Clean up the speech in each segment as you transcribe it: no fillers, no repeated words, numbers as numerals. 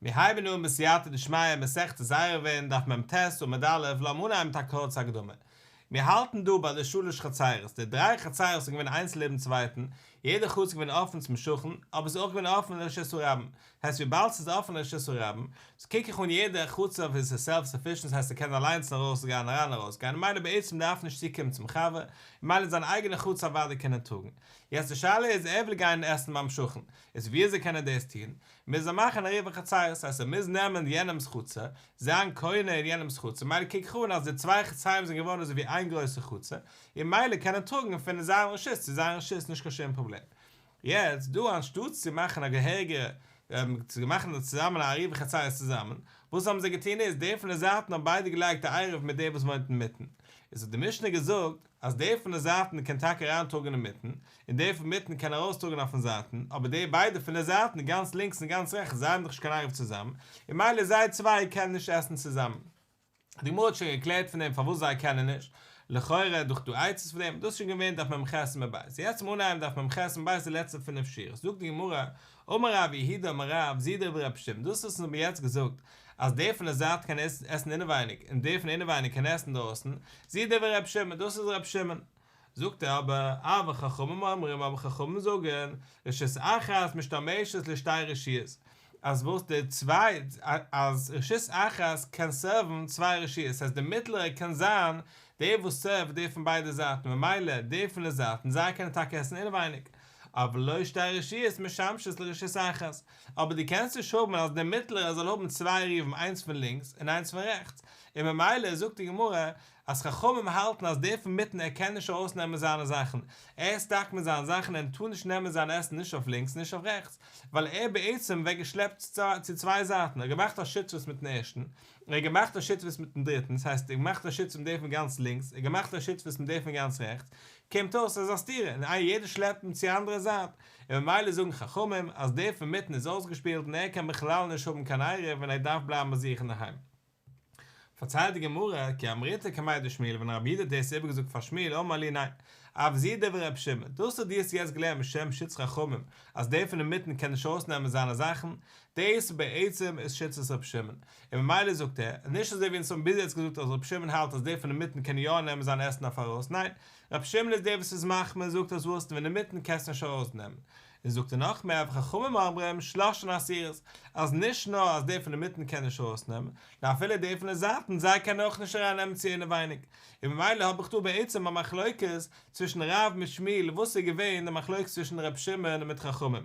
מיר הייבן אן בסייעתא דשמיא מסכת עירובין דף מ"ט עמוד א', לאמיר אנהייבן מיט א קורצע הקדמה. מיר האלטן דא ביי די שלש חצירות, די דריי חצירות זענען געווען איינס לעבן צווייטן, יעדע חצר איז געווען אפן צום שכן, אבער עס איז אויך געווען אפן לרשות הרבים, הייסט וויבאלד ס'איז אפן לרשות הרבים, סאו קוק איך אן יעדע חצר ווי ס'איז סעלף סאפישענט ס'הייסט ס'קען אליינס ארויס גיין אריין ארויס גיין ממילא בעצם דארף נישט צוקומען צום חבר, ממילא זיין אייגענע חצר אוודאי קען ער טראגן. יעצט די שאלה איז ער וויל גיין עסן ביים שכן, איז וויאזוי קען ער דאס טון? מוז ער מאכן עירובי חצירות, ס'הייסט ער מוז נעמען יענעמ'ס חצר, זיין קונה אין יענעמ'ס חצר, ממילא קוק איך אן אז די צוויי חצרים זענען געווארן אזוי ווי איין גרויסע חצר, און ממילא קען ער טראגן פון זיין רשות צו זיין רשות נישט קיין שום פראבלעם. יעצט דא אנשטאטס צו מאכן א געהעריגע צו מאכן צוזאמען א עירובי חצירות צוזאמען, וואס האבן זיי געטון איז, די פון די זייטן האבן ביידע געלייגט א עירוב מיט דער וואס וואוינט אינמיטן, איז האט די משנה געזאגט אז דער פון די זייטן קען טאקע אריינטראגן אינמיטן, און דער פון מיטן קען ארויסטראגן אויפן זייטן, אבער די ביידע פון די זייטן, גאנץ לינקס און גאנץ רעכטס, זיי האבן דאך נישט קיין עירוב צוזאמען, און ממילא זיי צוויי קענען נישט עסן צוזאמען. די גמרא האט שוין געקלערט פון דעם פארוואס זיי קענען נישט, לכאורה איז דאך דא עצות פון דעם, דאס איז שוין געווען דף מ"ח עמוד ב', יעצט צום אנהייבן דף מ"ח עמוד ב' די לעצטע פינף שורות, זאגט די גמרא, אמר רב יהודה אמר רב, זו דברי רבי שמעון, דאס וואס אונז האבן יעצט געזאגט, אז דער פון די זייט קען עסן אינעווייניג און דער פון אינעווייניג קען עסן דרויסן, זו דברי רבי שמעון, דאס איז רבי שמעון. זאגט ער אבער, אבל חכמים אומרים, אבער חכמים זאגן, רשות אחת משתמשת לשתי רשויות, אז וואס די צוויי, אז רשות אחת קען serve ן צוויי רשויות, ס'הייסט די מיטלערע קען זיין דער וואס serve ט דער פון ביידע זייטן, ממילא דער פון די זייטן, זיי קענען טאקע עסן אינעווייניג, אבל לא שתי רשויות משמשות לרשות אחת, אבער דו קענסט נישט האבן אז דער מיטלערע זאל האבן צוויי עירובים איינס פון לינקס און איינס פון רעכטס, און ממילא זאגט די גמרא אז חכמים האלטן אז דער פון מיטן ער קען נישט ארויס נעמען זיינע זאכן, ער איז stuck מיט זיינע זאכן און טאר נישט נעמען זיין עסן נישט אויף לינקס נישט אויף רעכטס, ווייל ער בעצם ווערט געשלעפט צו צוויי זייטן, ער האט געמאכט א שותפות מיטן ערשטן, ער האט געמאכט א שותפות מיטן דריטן, ס'הייסט ער האט געמאכט א שותפות מיט דער פון גאנץ לינקס, ער האט געמאכט א שותפות מיט דער פון גאנץ רעכטס, קומט אויס ס'איז א סתירה, און איי יעדער שלעפט אים צו אנדערע זייט, און ממילא זאגן חכמים אז דער פון מיטן איז אויסגעשפילט און ער קען בכלל נישט האבן קיין עירוב און ער דארף בלייבן ביי זיך אינדערהיים. פארציילט די גמרא, כי אמריתה קמיה דשמואל ווען רב יהודה האט דאס איבערגעזאגט פאר שמואל אמר ליה ניין, אף זו דברי רב שמעון, דאס וואס דו האסט יעצט געלערנט בשם שיטת חכמים אז דער פון אינמיטן קען נישט ארויסנעמען זיינע זאכן, דאס בעצם איז שיטת רב שמעון, און ממילא זאגט ער, נישט אזוי ווי אונז האבן ביז יעצט געזאגט אז רב שמעון האלט אז דער פון אינמיטן קען יא נעמען זיין עסן אויף ארויס, ניין, רב שמעון איז דער וואס איז מחמיר און זאגט אז וואס, פון אינמיטן קענסטו נישט ארויסנעמען, און זאגט ער נאך מער וחכמים אומרים שלשתן אסורות, אז נישט נאר אז דער פון אינמיטן קען נישט ארויסנעמען, נאר אפילו דער פון די זייטן זיי קענען אויך נישט ארייננעמען צו אינעווייניג, און ממילא האב איך דא בעצם א מחלוקת צווישן רב מיט שמואל וואס איז געווען די מחלוקת צווישן ר' שמעון מיט חכמים,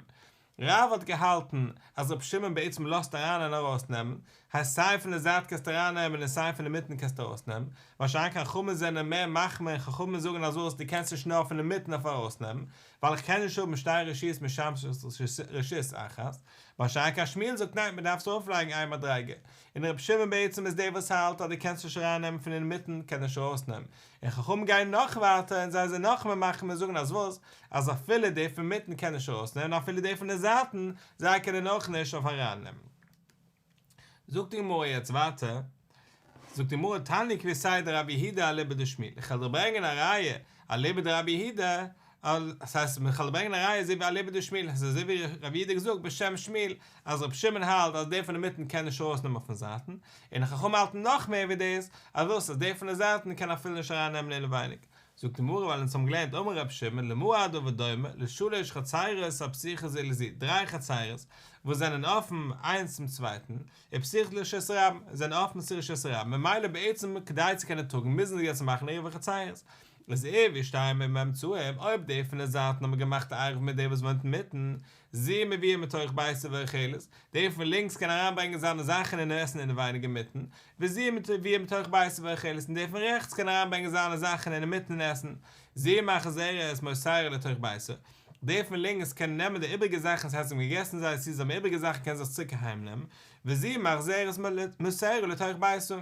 רב האט געהאלטן אז ר' שמעון בעצם לאזט אריין און ארויסנעמען, הייסט סיי פון די זייט קענסטו ארייננעמען און סיי פון אינמיטן קענסטו ארויסנעמען, מה שאין כן חכמים זענען מער מחמיר און חכמים זאגן אז וואס דו קענסט נישט נאר פון אינמיטן אויף ארויסנעמען, ווייל איך קען נישט האבן שתי רשויות משמשות רשות אחת, מה שאין כן שמואל זאגט ניין מען דארף עס ארויפלייגן איין מדריגה, און ר' שמעון בעצם איז דער וואס האלט אז דו קענסט נישט ארייננעמען פון אינמיטן קען נישט ארויסנעמען, און חכמים גייען נאך ווייטער און זיי זענען נאך מער מחמיר און זאגן אז וואס? אז אפילו די פון מיטן קען נישט ארויסנעמען און אפילו די פון די זייטן זיי קענען אויך נישט אויף ארייננעמען. זאגט די גמרא יעצט ווייטער, זאגט די גמרא תניא כוותיה דרב יהודה אליבא דשמואל, איך וועל דיר ברענגען א ראיה אליבא דרב יהודה, דאס הייסט איך וועל דיר ברענגען א ראיה אזוי ווי אליבא דשמואל, עס איז אזוי ווי רב יהודה געזאגט בשם שמואל, אז רבי שמעון האלט אז דער פון אינמיטן קען נישט ארויסנעמען פון זייטן, און חכמים האלטן נאך מער ווי דאס, אז וואס אז דער פון די זייטן קען אפילו נישט ארייננעמען אינעווייניג. זאגט די גמרא ווייל אונז האבן געלערנט אמר רבי שמעון למה הדבר דומה לשלש חצירות הפתוחות זו לזו, דריי חצירות וואס זענען אפן איינס צום צווייטן, ופתוחות לרשות הרבים, זענען אפן צו רשות הרבים, ממילא בעצם כדי צו קענען טראגן מוזן זיי יעצט מאכן עירובי חצירות. איז עירבו שתיים באמצעים, אויב די פון די זייטן האבן געמאכט א עירוב מיט די וואס וואוינט אינמיטן, זו מביאה מתוך ביתה ואוכלת, דער פון לינקס קען אריינברענגען זיינע זאכן און עסן אינעווייניג אינמיטן, וזו מביאה מתוך ביתה ואוכלת, און דער פון רעכטס קען אריינברענגען זיינע זאכן אינמיטן און עסן, זו מחזרת מותרה לתוך ביתה, דער פון לינקס קען נעמען די איבריגע זאכן ס'הייסט זיי האבן געגעסן זייער צו זיי האבן איבריגע זאכן קען זיך צוריק אהיים נעמען, וזו מחזרת מותרה לתוך ביתה.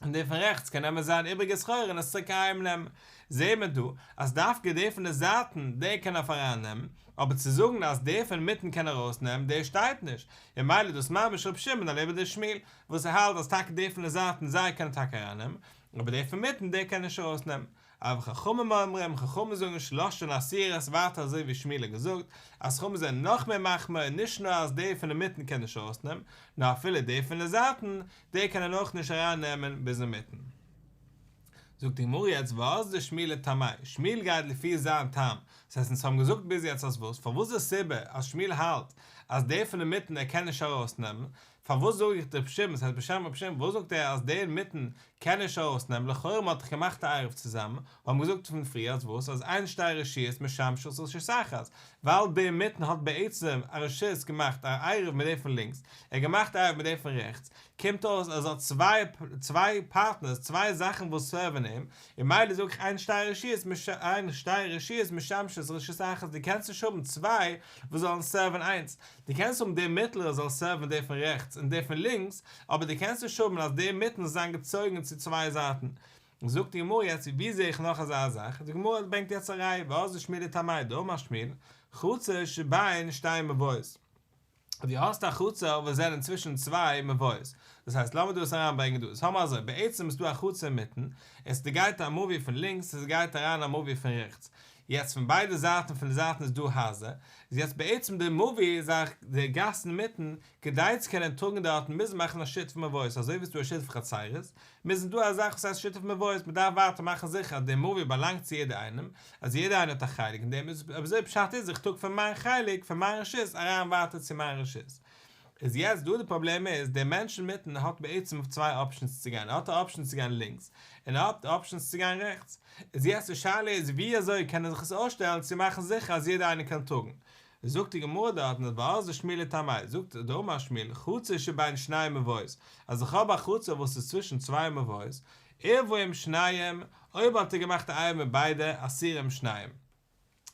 און דער פון רעכטס קען נעמען זיין איבריגע סחורה און עס צוריק אהיים נעמען. זעהט מען דא אז דווקא דער פון די זייטן דער קען אויף אריין נעמען, אבער צו זאגן אז דער פון מיטן קען ארויס נעמען דער שטייט נישט, און ממילא איז דאס ממש ר' שמעון אליבא דשמואל וואס ער האלט אז טאקע דער פון די זייטן זיי קענען טאקע אריין נעמען, אבער דער פון מיטן דער קען נישט ארויס נעמען. אבל חכמים אומרים, חכמים זאגן שלשתן אסורות ווייטער אזוי ווי שמואל האט געזאגט, אז חכמים זענען נאך מער מחמיר און נישט נאר אז די פון אינמיטן קען נישט ארויסנעמען, נאר אפילו די פון די זייטן, די קענען אויך נישט ארייננעמען ביז אינמיטן. זאגט די גמרא יעצט ואזדא שמואל לטעמיה, שמואל גייט לפי זיין טעם, דאס הייסט אונז האבן געזאגט ביז יעצט אז וואס, פארוואס די סיבה אז שמואל האלט אז דער פון אינמיטן ער קען נישט ארויסנעמען, פארוואס זאג איך דער ר' שמעון, ס'הייסט בשם ר' שמעון, וואס זאגט ער אז דער אינמיטן קען נישט ארויסנעמען, לכאורה מ'האט דאך געמאכט א עירוב צוזאמען, האבן געזאגט פון פריער אז וואס, אז אין שתי רשויות משמשות רשות אחת, ווייל דער אינמיטן האט בעצם א רשות געמאכט א עירוב מיט דער פון לינקס, ער האט געמאכט א עירוב מיט דער פון רעכטס, קומט אויס אז ער האט צוויי צוויי פארטנערס, צוויי זאכן וואס סערווען אים, און ממילא זאג איך אין שתי רשויות אין שתי רשויות משמשות רשות אחת, דו קענסט נישט האבן צוויי וואס זאלן סערווען איינס, דו קענסט האבן דער מיטלערע זאל סערווען דער פון רעכטס און דער פון לינקס, אבער דו קענסט נישט האבן אז דער אינמיטן זאל זיין געצויגן צו צוויי זייטן. זאגט די גמרא יעצט ווי זע איך נאך אזא זאך, די גמרא ברענגט יעצט א ראיה, ואזדא שמואל לטעמיה דאמר שמואל, חצר שבין שתי מבואות. דו האסט א חצר וואס זענען צווישן צוויי מבואות, דאס הייסט לאמיר דא עס אריינברענגען דא, עס האמער אזוי, בעצם איז דא א חצר אינמיטן, עס גייט א מבוי פון לינקס, עס גייט אריין א מבוי פון רעכטס, יעצט פון ביידע זייטן פון די זייטן איז דא הייזער, איז יעצט בעצם די מבוי איז א די גאס אינמיטן, כדי צו קענען טראגן דארטן מוז מען מאכן א שיתוף מבואות, אזוי ווי עס איז דא א שיתוף חצירות, מוז דא א זאך וואס הייסט שיתוף מבואות, מען דארף ווייטער מאכן זיכער אז די מבוי באלאנגט צו יעדער איינעם, אז יעדער איינער האט א חלק אין דעם, איז אזוי פשט איז איך טראג פון מיין חלק, פון מיין רשות אריין ווייטער צו מיין רשות. איז יעצט דא די פראבלעם איז, דער מענטש אינמיטן האט בעצם צוויי אפשענס צו גיין, ער האט א אפשען צו גיין לינקס, און ער האט אפשענס צו גיין רעכטס, איז יעצט די שאלה איז ווי אזוי קען ער זיך עס אויסשטעלן צו מאכן זיכער אז יעדער איינער קען טראגן, זאגט די גמרא דארטן אז ואזדא שמואל לטעמיה, זאגט דאמר שמואל, חצר שבין שני מבואות, אז איך האב א חצר וואס איז צווישן צוויי מבואות, עירבו עם שניהם, אויב האט ער געמאכט א עירוב מיט ביידע, אסורים שניהם.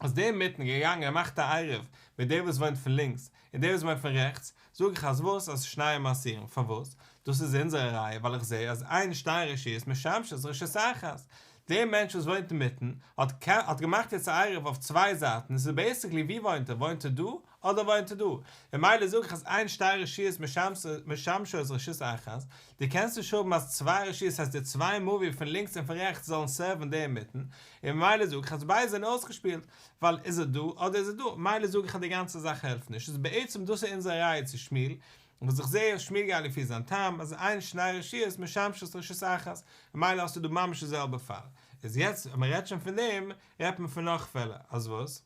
אז דער אינמיטן איז געגאנגען און מאכט א עירוב מיט דער וואס וואוינט פון לינקס און דער וואס וואוינט פון רעכטס, זאג איך אז וואס אז שניהם אסורים, פארוואס? דאס איז אונזערע ראיה ווייל איך זעה אז אין שתי רשויות משמשות רשות אחת, דער מענטש וואס וואוינט אינמיטן האט האט געמאכט יעצט א עירוב אויף צוויי זייטן, עס איז בעיסיקלי ווי וואוינט ער, וואוינט ער דא אדער וואוינט ער דא, ממילא זאג איך אז אין שתי רשויות משמשות רשות אחת, דו קענסט נישט האבן אז צוויי רשויות הייסט די צוויי מבוי פון לינקס און פון רעכטס זאלן סערוון די אינמיטן, און ממילא זאג איך אז ביידע זענען אויסגעשפילט, ווייל איז ער דא אדער איז ער דא, ממילא זאג איך אז די גאנצע זאך העלפט נישט, איז בעצם דאס איז אונזער ראיה צו שמואל, וואס איך זעה אז שמואל גייט לפי זיין טעם אז אין שני רשויות משמשות רשות אחת, ממילא האסטו דא ממש די זעלבע פאל, איז יעצט אז מען רעדט שוין פון דעם, רעדט מען פון נאך פעלער, אז וואס?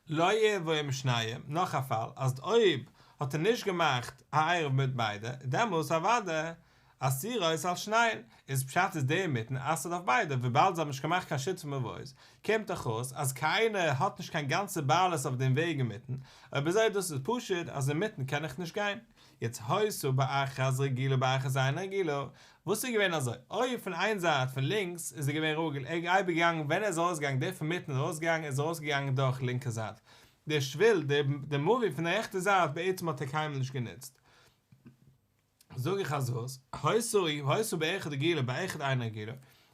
לא עירבו עם שניהם, נאך א פאל, אז אויב האט ער נישט געמאכט א עירוב מיט ביידע, דעמאלס אוודאי אסורות על שניהן, איז פשט איז דער אינמיטן אסר'ט אויף ביידע, וויבאלד זיי האבן נישט געמאכט קיין שיתוף מבואות, קומט דאך אויס אז קיינער האט נישט קיין גאנצע בעלות אויף דעם וועג אינמיטן, אויב אזוי דאס איז פשוט אז אינמיטן קען איך נישט גיין. יעצט היתה באחת רגילה באחת אינה רגילה, וואס איז געווען אזוי, אויב פון איין זייט פון לינקס איז ער געווען רגיל, ער איז אייביג געגאנגען ווען ער איז ארויסגעגאנגען דער פון מיטן איז ארויסגעגאנגען איז ארויסגעגאנגען דורך לינקע זייט, דער שביל, דער מבוי פון די רעכטע זייט בעצם האט ער קיינמאל נישט גענוצט. זאג איך אז וואס, היתה היתה באחד רגילה באחד אינה רגילה,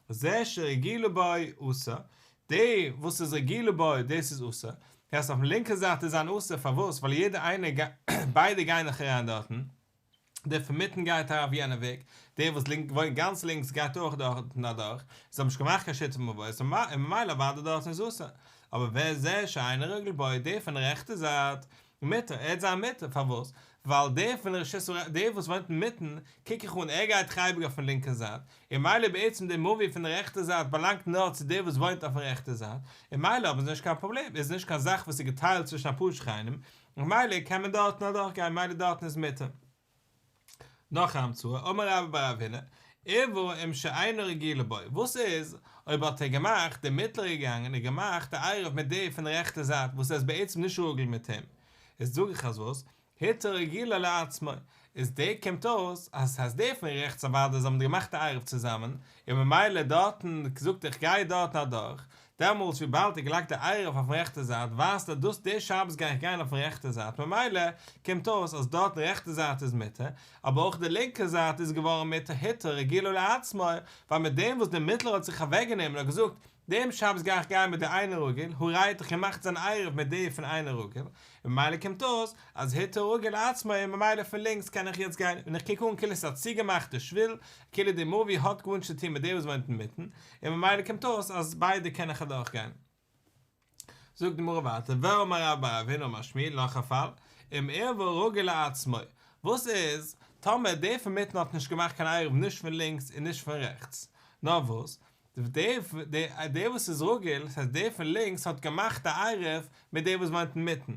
זה שרגילה בו אסור, די וואס איז רגילה בו דאס איז אסור, הייסט אויפן לינקע זייט איז זיין אסור פארוואס ווייל יעדער איינער ביידע גייען דאך אריין דארטן, דער פון מיטן גייט ארויף יענע וועג, דער וואס וואוינט גאנץ לינקס גייט אויך דארטן אדורך, זיי האבן נישט געמאכט קיין שיתוף מבואות און ממילא אוודאי דארטן איז אסור, אבער וזה שאינו רגיל בו דער פון רעכטע זייט מותר, ער וועט זיין מותר, פארוואס? ווייל דער פון רשות הר, דער וואס וואוינט אינמיטן, קוק איך אן, ער גייט דאך אייביג אויפן לינקע זייט, און מילא בעצם דער מבוי פון די רעכטע זייט באלאנגט נאר צו דער וואס וואוינט אויפן רעכטע זייט, און מילא האבן זיי נישט קיין פראבלעם, איז נישט קיין זאך וואס איז געטיילט צווישן אפאר שכנים, און מילא קען מען דארטן אדורך גיין, מילא דארטן איז מותר. נאך א המצאה, אמר רבה בר רב הונא, עירבה עם שאינה רגילה בו, וואס איז אויב האט ער געמאכט, דער מיטלער איז געגאנגען און געמאכט א עירוב מיט דער פון די רעכטע זייט וואס ער איז בעצם נישט רגיל מיט אים, איז זאג איך אז וואס, הטיר הרגילה לעצמו, איז דער קומט אויס אז ס'הייסט דער פון רעכטס אוודאי זיי האבן געמאכט א עירוב צוזאמען, און ממילא דארטן זאגט ער איך גיי דארטן אדורך, דעמאלטס וויבאלד ער האט געלייגט די עירוב אויפן רעכטע זייט ווייזט ער דאס די שבת גיי איך גיין אויפן רעכטע זייט ממילא קומט אויס אז דארט די רעכטע זייט איז מותר אבער אויך די לינקע זייט איז געווארן מותר הטיר הרגילה לעצמו ווייל מיט דעם וואס די מיטלער האט זיך אוועק גענומען און געזאגט. דעם שבת גיי איך גיין מיט די אינו רגיל, הא ראיה האט דאך געמאכט זיין עירוב מיט די פון אינו רגיל, און ממילא קומט אויס אז הותר הרגיל לעצמו און ממילא פון לינקס קען איך יעצט גיין, און איך קוק אן כאילו ס'איז א צוגעמאכטע שביל, כאילו די מבוי האט גארנישט צו טון מיט די וואס וואוינט אינמיטן, און ממילא קומט אויס אז ביידע קען איך אדורך גיין. זאגט די גמרא ווייטער, ואמר רבה בר רב הונא אמר שמואל, נאך א פאל, אם עירבה רגיל לעצמו, וואס איז טאמער דער פון מיטן האט נישט געמאכט קיין עירוב נישט פון לינקס און נישט פון רעכטס, נאר וואס, דער וואס איז רגיל, דאס הייסט דער פון לינקס האט געמאכט א עירוב מיט דער וואס וואוינט אינמיטן,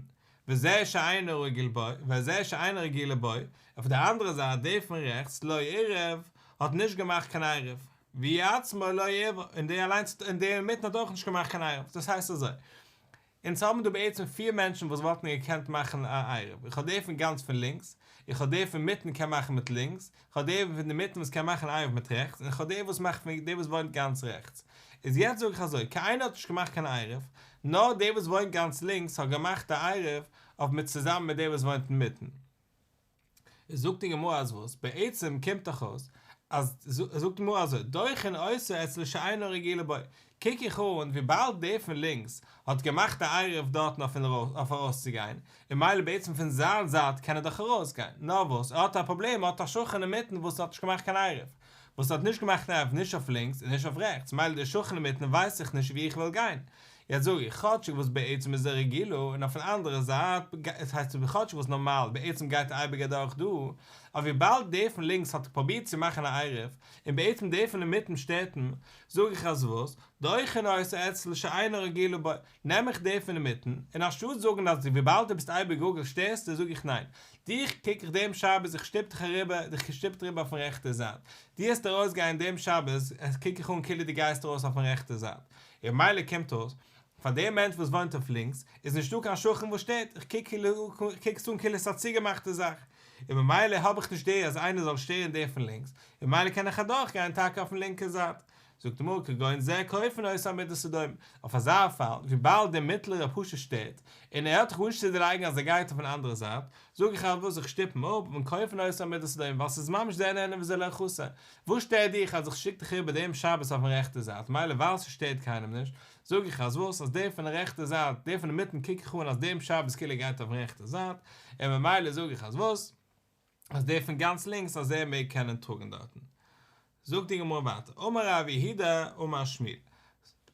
וזה שאינו רגיל בו, וזה שאינה רגילה בו, אויף די אנדערע זייט דער פון רעכטס לא עירב האט נישט געמאכט קיין עירוב, והוא עצמו לא עירבה, און דער אליינס און דער אינמיטן האט אויך נישט געמאכט קיין עירוב, דאס הייסט אזוי, אונז האבן דא בעצם פיר מענטשן וואס וואלטן געקענט מאכן א עירוב, איך האב דער פון גאנץ פון לינקס, איך האב דער פון מיטן קען מאכן מיט לינקס, איך האב דער פון די מיטן וואס קען מאכן עירוב מיט רעכטס, און איך האב דער וואס מאכט פון דער וואס וואוינט גאנץ רעכטס. איז יעצט זאג איך אזוי, קיינער האט נישט געמאכט קיין עירוב, נאר דער וואס וואוינט גאנץ לינקס האט געמאכט א עירוב אויף מיט צוזאמען מיט דער וואס וואוינט אינמיטן. איז זאגט די גמרא אז וואס? בעצם קומט דאך אויס אז זאגט די גמרא אזוי, דוחין אותו אצל שאינה רגילה בו, קוק איך אן וויבאלד דער פון לינקס האט געמאכט א עירוב דארטן אויף ארויסצוגיין, און ממילא בעצם פון זיין זייט קען ער דאך ארויסגיין, נאר וואס ער האט א פראבלעם ער האט א שכן אינמיטן וואס האט נישט געמאכט קיין עירוב, וואס האט נישט געמאכט קיין עירוב נישט אויף לינקס און נישט אויף רעכטס, ממילא דער שכן אינמיטן ווייס איך נישט ווי איך וויל גיין, יעצט זאג איך, כאטשיג וואס בעצם איז ער רגילה, און אויפן אנדערע זייט, עס הייסט כאטשיג וואס נארמאל בעצם גייט ער אייביג אדורך דא, אבער וויבאלד דער פון לינקס האט פרובירט צו מאכן א עירוב, און בעצם דער פון אינמיטן שטערט אים, זאג איך אז וואס, דוחין אותו אצל שאינה רגילה בו, נעם איך דער פון אינמיטן, און אנשטאט זאגן אז וויבאלד דו ביסט אייביג רגיל שטערסטו, זאג איך ניין, דיך קוק איך דעם שבת איך שטופ דיך אריבער, דיך שטופט אריבער אויפן רעכטע זייט, דו העסט ארויסגיין דעם שבת, קוק איך אן כאילו דו גייסט ארויס אויפן רעכטע זייט. און ממילא קומט אויס, פאר דעם מענטש וואס וואוינט אויף לינקס, איז נישטא קיין שכן וואס שטערט, איך קוק כאילו, קוק עס אן כאילו עס איז א צוגעמאכטע זאך, און ממילא האב איך נישט די אז איינער זאל שטערן דער פון לינקס, און ממילא קען איך אדורך גיין טאקע אויפן לינקע זייט. זאגט די גמרא כגון זה כופין אותו על מידת סדום, אויף אזא פאל, וויבאלד דער מיטלערע פשוט שטערט, און ער האט דאך גארנישט צו דערלייגן אז ער גייט אויפן אנדערע זייט, זאג איך אז וואס איך שטופ אים אפ, און כופין אותו על מידת סדום, ווייל ס'איז ממש זה נהנה וזה לא חסר, וואס שטערט דיך אז איך שיק דיך איבער דעם שבת אויפן רעכטע זייט, מילא ווייל ס'שטערט קיינעם נישט, זאג איך אז וואס, אז דער פון די רעכטע זייט, דער פון אינמיטן קוק איך אן אז דעם שבת כאילו גייט אויפן רעכטע זייט, און ממילא זאג איך אז וואס, אז דער פון גאנץ לינקס אז ער מעג קענען טראגן דארטן. זאגט די גמרא ווייטער, אמר רב יהודה אמר שמואל,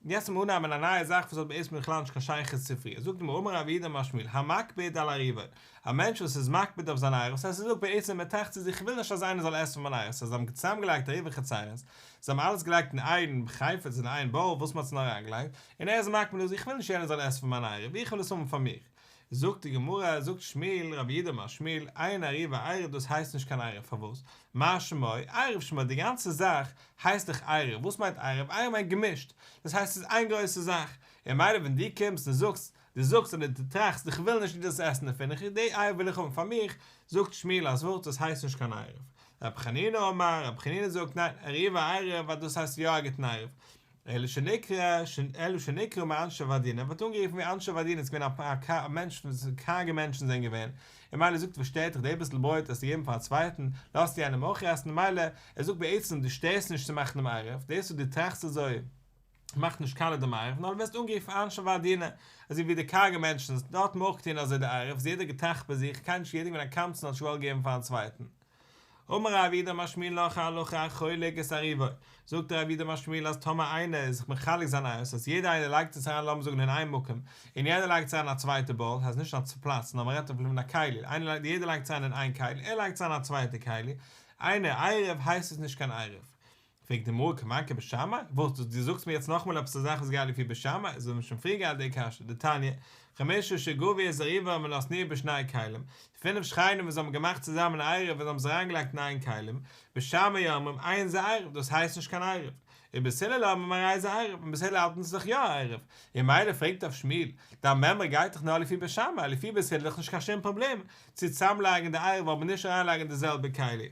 יעצט מיר אנהייבן א נייע זאך וואס האט בעצם בכלל נישט קיין שייכות צו פריער, זאגט די גמרא אמר רב יהודה אמר שמואל, המקפיד על עירובו, א מענטש וואס איז מקפיד אויף זיין עירוב, ס'הייסט ער זאגט בעצם ער טראכט צו זיך איך וויל נישט אז איינער זאל עסן פון מיין עירוב, ס'הייסט זיי האבן צוזאמגעלייגט עירובי חצירות, זיי האבן אלעס געלייגט אין איין חפץ אין איין באול וואס מ'האט עס נאר אריינגעלייגט, און ער איז מקפיד אז איך וויל נישט יענער זאל עסן פון מיין עירוב, איך וויל עס האבן פאר מיך. זאגט די גמרא, זאגט שמואל, רב יהודה אמר שמואל, אין עירובו עירוב דאס הייסט נישט קיין עירוב, פארוואס? מה שמו, עירוב שמו, די גאנצע זאך הייסט דאך עירוב, וואס מיינט עירוב? עירוב מיינט געמישט, דאס הייסט ס'איז איין גרויסע זאך, און ממילא ווען דו קומסט און זאגסט, דו זאגסט אדער דו טראכסט איך וויל נישט דו זאלסט עסן דערפון, איך די עירוב וויל איך האבן פאר מיך, זאגט שמואל אז וואס, דאס הייסט נישט קיין עירוב. רבי חנינא אמר, רבי חנינא זאגט ניין, עירובו עירוב ווייל דאס הייסט יא א גוטן עירוב, אלא שנקרא, אלא שנקרא מאנשי ורדינא, ווערט אנגערופן ווי אנשי ורדינא, איז געווען א מענטש, קארגע מענטשן זענען געווען, און ממילא זאגט וואס שטערט דיך די ביסל ברויט האסטו געגעבן פאר א צווייטן, לאזטו יענעם אויך עסן, ממילא, ער זאגט בעצם דו שטערסט נישט צו מאכן דעם עירוב, דאס וואס דו טראכסט אזוי מאכט נישט קאליע דעם עירוב, נאר דו ווערסט אנגערופן אנשי ורדינא, אזוי ווי די קארגע מענטשן, דארט האט מען אויך געטון אזוי די עירוב, יעדער האט געטראכט ביי זיך, קיינער נישט יעדער געווען א קמצן האט נישט געוואלט געבן פארן צווייטן. אמר רב יהודה אמר שמואל נאך א הלכה החולק את עירובו, זאגט רב יהודה אמר שמואל אז טאמער איינער איז זיך מחלק זיין עירוב ס'הייסט יעדער איינער לייגט עס אריין לאמיר זאגן אין איין מקום און יענער לייגט עס אריין אין א צווייטע באול ס'הייסט נישט אין א פלאץ נאר מ'רעדט פון א כלי איינער לייגט יעדער לייגט עס אריין אין איין כלי ער לייגט עס אריין אין א צווייטע כלי אינו עירוב הייסט עס נישט קיין עירוב פרעגט די גמרא כמאן כבית שמאי, וואס דו זאגסט מיר יעצט נאכאמאל עפעס א זאך וואס גייט לפי בית שמאי, אזוי האבן מיר שוין פריער געהאט די קשיא, דתניא, חמשה שגבו את עירובם ונתנוהו בשני כלים, די פינף שכנים וואס האבן געמאכט צוזאמען א עירוב און האבן עס אריינגעלייגט אין איין כלים, בית שמאי אומרים אין זה עירוב, דאס הייסט נישט קיין עירוב, ובית הלל אומרים הרי זה עירוב, און בית הלל האלטן ס'איז דאך יא א עירוב, און ממילא פרעגט אויף שמואל, דיין מימרא גייט דאך נאר לפי בית שמאי, לפי בית הלל איז דאך נישט קיין שום פראבלעם צו צוזאמלייגן די עירוב אבער נישט אריינלייגן אין די זעלבע כלי.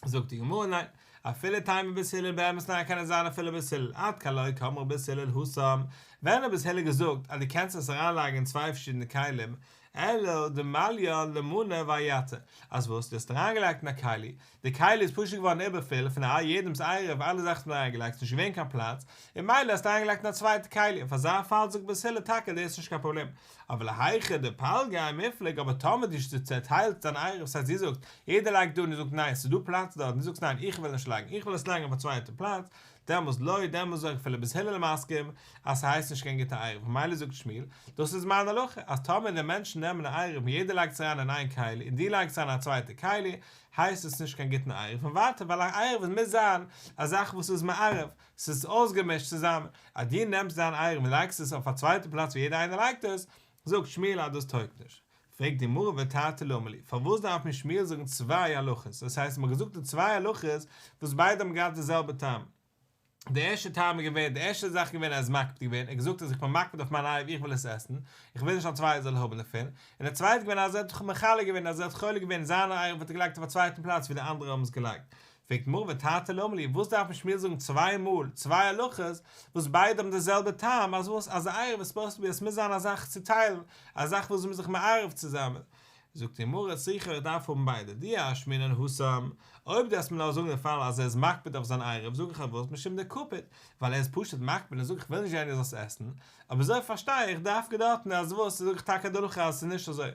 זאגט די גמרא ניין, אפילו תימא בית הלל באמת ניין קען עס זיין אפילו בית הלל, עד כאן לא קאמרי בית הלל התם, ווען האט בית הלל געזאגט אז דו קענסט עס אריינלייגן אין צוויי פארשידענע כלים, אלא דמליין למנה ואייתי, אז וואס, דו האסט אריינגעלייגט אין א כלי, די כלי איז פשוט געווארן איבערפול פון א יעדעמ'ס עירוב אלע זאכן וואס מ'האט אריינגעלייגט, ס'נישט געווען קיין פלאץ, און ממילא האסטו אריינגעלייגט אין א צווייטע כלי, אויף אזא פאל זאגט בית הלל טאקע דאס איז נישט קיין פראבלעם, אבל היכא דפלגיה ומיפלג, אבער טאמער דו צעטיילסט דיין עירוב, ס'הייסט דו זאגסט, יעדער לייגט דא און דו זאגסט ניין ס'איז דא פלאץ דארט, און דו זאגסט ניין איך וויל נישט לייגן איך וויל עס לייגן אויף א צווייטע פלאץ, דעמאלס לא, דעמאלס זאג איך אפילו בית הלל מסכים אז ס'הייסט נישט קיין גוטע עירוב, ממילא זאגט שמואל, דאס איז מיין הלכה, אז טאמער די מענטשן נעמען א עירוב און יעדער לייגט עס אריין אין איין כלי און דו לייגסט אריין א צווייטע כלי, הייסט עס נישט קיין גוטן עירוב, און ווייטער ווייל א עירוב מוז זיין א זאך וואס איז מערב, ס'איז אויסגעמישט צוזאמען, אז דו נעמסט דיין עירוב און לייגסט עס אויף א צווייטע פלאץ ווי יעדער איינער לייגט עס, זאגט שמואל אז דאס טויגט נישט. פרעגט די גמרא ותרתי למה לי, פארוואס דארף מיר שמואל זאגן צוויי הלכות, דאס הייסט מ'האט געזאגט די צוויי הלכות וואס ביידע האבן געהאט די זעלבע טעם. די ערשטע טעם איז געווען, די ערשטע זאך איז געווען ער איז מקפיד געווען, ער האט געזאגט אז איך בין מקפיד אויף מיין עירוב איך וויל עס עסן, איך וויל נישט א צווייטער זאל האבן דערפון, און די צווייטע איז געווען אז ער האט מחלק געווען, אז ער האט חולק געווען זיין עירוב האט ער געלייגט אויף א צווייטן פלאץ ווי די אנדערע האבן עס געלייגט. פרעגט די גמרא ותרתי למה לי, וואס דארף מיר שמואל זאגן צוויי מאל צוויי הלכות וואס ביידע האבן די זעלבע טעם, אז וואס אז א עירוב איז סופאוזד טו בי עס מוז זיין א זאך צו טיילן, א זאך וואס מ'איז זיך מערב צוזאמען. זאגט די גמרא צריכא איך דארף האבן ביידע, דאי אשמעינן התם, אויב דו וועסט מיר נאר זאגן די פאל אז ער איז מקפיד אויף זיין עירוב זאג איך אז וואס משום דקפיד, ווייל ער איז פשוט מקפיד און זאגט איך וויל נישט יענער זאל עס עסן, אבער אזוי פארשטיי איך דווקא דארטן אז וואס זאג איך טאקע די הלכה אז עס איז נישט אזוי.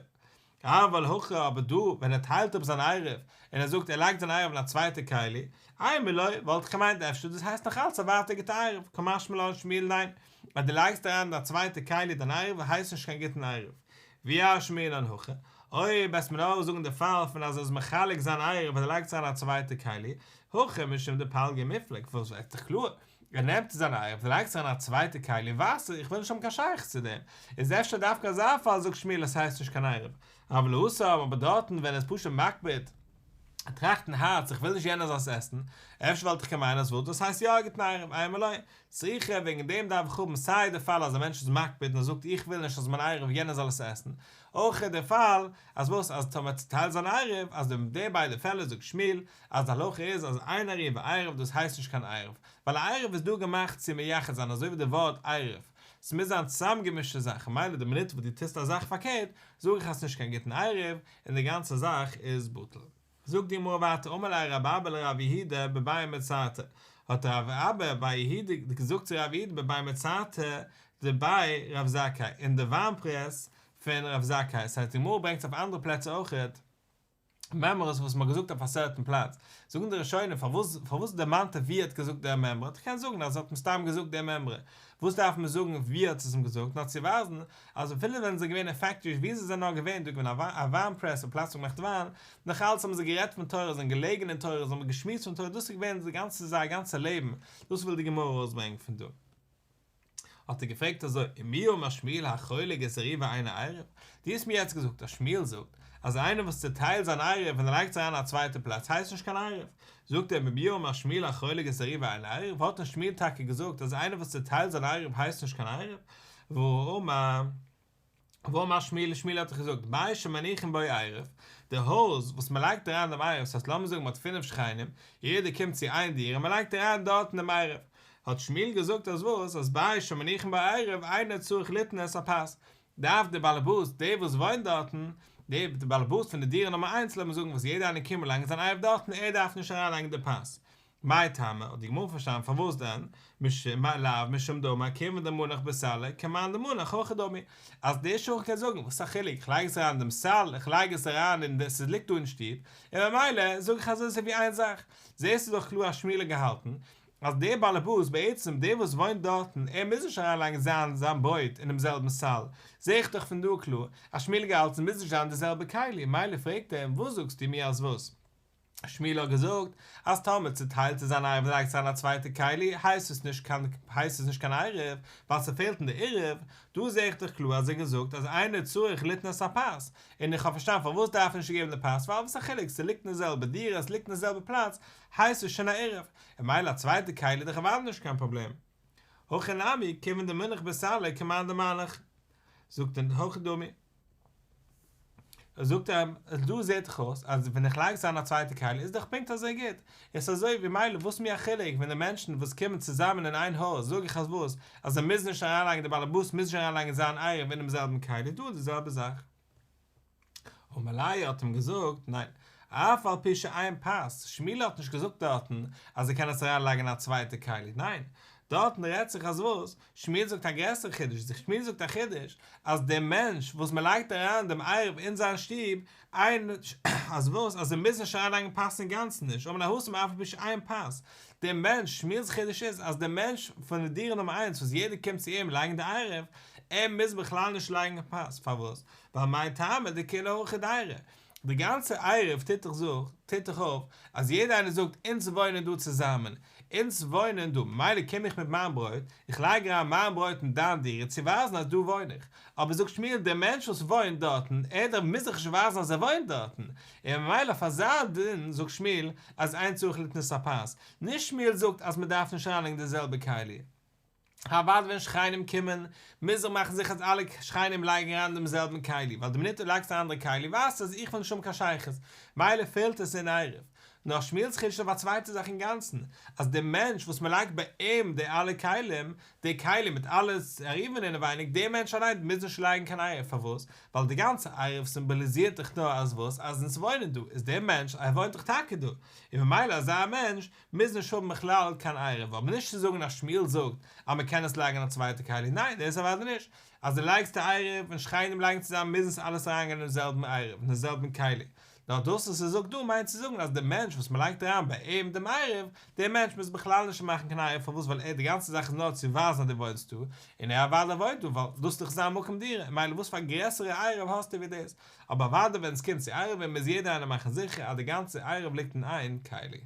אבל הכא אבער דא ווען ער טיילט אפ זיין עירוב און ער זאגט ער לייגט זיין עירוב אין א צווייטע כלי, אימא לא, וואלט איך געמיינט אפשר דאס הייסט נאך אלץ א ווייטער גוטע עירוב, קא משמע לן שמואל ניין, אז דו לייגסט אריין אין א צווייטע כלי דיין עירוב הייסט נישט קיין גוטן עירוב. ואי אשמעינן הכא, אויב וועסט מיר נאר זאגן די פאל פון אז ער איז מחלק זיין עירוב אז ער לייגט עס אריין אין א צווייטע כלי, הכא משום דפלגיה ומיפלג, וואס איז דאך קלאר, ער נעמט זיין עירוב און לייגט עס אריין אין א צווייטע כלי ווייסט ער איך וויל נישט האבן קיין שייכות צו דעם, איז אפשר דווקא אזא פאל זאגט שמואל עס הייסט נישט קיין עירוב, אבל התם אבער דארטן ווען ער איז פשוט מקפיד ער טראכט אין הארץ איך וויל נישט יענער זאל עס עסן, אפשר וואלט איך געמיינט אז וואס דאס הייסט יא א גוטן עירוב, אימא לא, צריכא וועגן דעם דארף איך האבן סיי די פאל אז א מענטש איז מקפיד און ער זאגט איך וויל נישט אז מיין עירוב יענער זאל עס עסן, אויך די פאל אז וואס אז טאמער צוטיילט זיין עירוב אז אין די ביידע פעלער זאגט שמואל אז די הלכה איז אז אין עירובו עירוב דאס הייסט נישט קיין עירוב, ווייל א עירוב איז דא געמאכט צו מייחד זיין אזוי ווי די ווארט עירוב, ס'מוז זיין צוזאמגעמישטע זאכן מילא די מינוט וואס דו טוסט א זאך פארקערט זאג איך אז ס'נישט קיין גוטן עירוב און די גאנצע זאך איז בטל. זאגט די גמרא ווייטער אמר ליה רב אבא לרב יהודה בבי מצרתא, האט רב אבא בר יהודה געזאגט צו רב יהודה בבי מצרתא דבי רב זכאי אין די וויין פרעס פון רב זכאי, ס'הייסט די גמרא ברענגט אויף אנדערע פלעצער אויכעט, מימרות וואס מ'האט געזאגט אויף א סערטען פלאץ, זאגן די ראשונים פארוואס פארוואס דערמאנט ער ווי ער האט געזאגט דער מימרא, איך קען זאגן אז ער האט מסתם געזאגט דער מימרא, וואס דארף מען זאגן ווי ער האט עס אים געזאגט, נאר צו ווייזן אז אפילו ווען זיי זענען געווען אין פעקטאריס ווי זיי זענען נאר געווען, דא געווען א וויין פרעס א פלאץ וואו מ'מאכט וויין, נאך אלץ האבן זיי גערעדט פון תורה, זיי זענען געלעגן אין תורה, זיי האבן געשמועסט פון תורה, דאס איז געווען די גאנצע זייער גאנצע לעבן, דאס וויל די גמרא ארויסברענגען פון דא. האט ער געפרעגט אזוי, ומי אמר שמואל החולק את עירובו אינו עירוב? דו האסט מיר יעצט געזאגט אז שמואל זאגט אז איינער וואס צוטיילט זיין עירוב און ער לייגט עס אריין אין א צווייטע פלאץ הייסט נישט קיין עירוב. זאגט ער ומי אמר שמואל החולק את עירובו אינו עירוב? האט נישט שמואל טאקע געזאגט אז איינער וואס צוטיילט זיין עירוב הייסט נישט קיין עירוב? והאמר. והאמר שמואל, שמואל האט דאך געזאגט, בית שמניחין בו עירוב, די הויז וואס מען לייגט אריין דעם עירוב, ס'הייסט לאמיר זאגן מען האט פינף שכנים, יעדער קומט צו איין דירה און מען לייגט אריין דארטן דעם עירוב, האט שמואל געזאגט אז וואס, אז בית שמניחין בו עירוב אינו צריך ליתן את הפת, דארף דער באלעבאס, דער וואס וואוינט דארטן, דער באלעבאס פון די דירה נומער איינס לאמיר זאגן וואס יעדער איינער קומט און לייגן זיין עירוב דארטן, ער דארף נישט אריינלייגן די פת, מאי טעמא, האט די גמרא פארשטאנען פארוואס דען, משום לאו משום דאמר כיוון דמנח בסלא כמאן דמנח הכא דמי, אז דער שכן קען זאגן וואס א חילוק איך לייג עס אריין אין דעם סל, איך לייג עס אריין אין די, ס'ליגט דא אין שטוב, און ממילא זאג איך אז עס איז ווי איין זאך, זעסטו דאך קלאר אז שמואל האט געהאלטן אז דער באלעבאס בעצם דער וואס וואוינט דארטן ער מוז נישט אריינלייגן זיין זיין ברויט אינעם זעלבן סל, זע איך דאך פון דא קלאר אז שמואל האט געהאלטן ס'מוז נישט זיין די זעלבע כלי, מילא פרעגט ער אים וואס זאגסטו מיר אז וואס? שמואל האט געזאגט אז טאמער צוטיילט ער זיין עירוב און לייגט עס אריין א צווייטע כלי הייסט עס נישט קיין הייסט עס נישט קיין עירוב ווייל ס'פעלט אין די עירוב, דא זעה איך דאך קלאר אז ער האט געזאגט אז אינו צריך ליתן את הפת, און איך האב פארשטאנען פארוואס דארף ער נישט געבן די פת ווייל וואס א חילוק ס'ליגט אין די זעלבע דירה ס'ליגט אין די זעלבע פלאץ הייסט עס שוין א עירוב, און מילא א צווייטע כלי איז דאך אוודאי נישט קיין פראבלעם. הכא נמי כיוון דמנח בסלא כמאן דמנח זאגט ער הכא דמי. זאגט ער, דא זעט דאך אויס אז ווען איך לייג עס אריין א צווייטע כלי איז דאך פונקט אזוי גוט, עס איז אזוי ווי מילא וואס מיר א חילוק ווען די מענטשן וואס קומען צוזאמען אין איין הויז זאג איך אז וואס אז זיי מוזן נישט אריינלייגן די באלעבאס מוז נישט אריינלייגן זיין עירוב אינעם זעלבן כלי איז דא די זעלבע זאך. אמר ליה האט אים געזאגט, ניין, אף על פי שאין פת, שמואל האט נישט געזאגט דארטן אז ער קען עס אריין לייגן אין א צווייטע כלי, ניין, דארטן רעדט זיך אז וואס, שמואל זאגט א גרעסערע חידוש, שמואל זאגט א חידוש, אז דער מענטש וואס מען לייגט אריין דעם עירוב אין זיין שטוב, אין, אז וואס, אז ער מוז נישט אריינלייגן פת אינגאנצן נישט, אמר ליה התם אף על פי שאין פת, דער מענטש, שמואל'ס חידוש איז אז דער מענטש פון די דירה נומער איינס וואס יעדער קומט צו אים לייגן די עירוב, ער מוז בכלל נישט לייגן פת, פארוואס? ווייל מאי טעמא דכולהו הכי דיירי, די גאנצע עירוב טוט דאך זאגט טוט דאך אויף אז יעדער איינער זאגט אונז וואוינען דא צוזאמען, אונז וואוינען דא, ממילא קום איך מיט מיין ברויט, איך לייג אריין מיין ברויט אין דיין דירה צו ווייזן אז דא וואוין איך, אבער זאגט שמואל דער מענטש וואס וואוינט דארטן, ער דארף מוז דאך נישט ווייזן אז ער וואוינט דארטן, און ממילא אויף אזא דין זאגט שמואל אז אין צריך ליתן את הפת, נישט שמואל זאגט אז מען דארף נישט אריינלייגן די זעלבע כלי. אוודאי ווען שכנים קומען, מוז איך מאכן זיכער אז אלע שכנים לייגן אריין דעם זעלבן כלי, ווייל די מינוט דו לייגסט א אנדערע כלי ווייזט אז איך וויל נישט האבן קיין שייכות, מילא פעלט עס אין עירוב. נאר שמואל'ס חידוש איז אויף א צווייטע זאך אינגאנצן, אז דער מענטש וואס מען לייגט ביי אים די אלע כלים, די כלים מיט אלע עירובין אינעווייניג, דער מענטש אליין מוז נישט לייגן קיין עירוב, פארוואס? ווייל די גאנצע עירוב סימבאליזירט דאך נאר אז וואס? אז אונז וואוינען דא, איז דער מענטש, ער וואוינט דאך טאקע דא, און ממילא אזא מענטש מוז נישט האבן בכלל קיין עירוב, אבער נישט צו זאגן אז שמואל זאגט אז מען קען עס לייגן אין א צווייטע כלי, ניין דאס אוודאי נישט, אז דו לייגסט די עירוב און שכנים לייגן צוזאמען מוז עס אלעס אריינגיין אינעם זעלבן עירוב, אין די זעלבן כלי, נאר דאס וואס ער זאגט דא מיינט צו זאגן אז דער מענטש וואס מען לייגט אריין ביי אים דעם עירוב, דער מענטש מוז בכלל נישט מאכן קיין עירוב פארוואס ווייל ער די גאנצע זאך איז נאר צו ווייזן אז דו וואוינסט דא, און ער אוודאי וואוינט דא ווייל דאס איז דאך זיין מקום דירה, מילא וואס פאר א גרעסערע עירוב האסטו ווי דאס, אבער אוודאי ווען עס קומט צו עירובין מוז יעדער איינער מאכן זיכער אז די גאנצע עירוב ליגט אין איין כלי.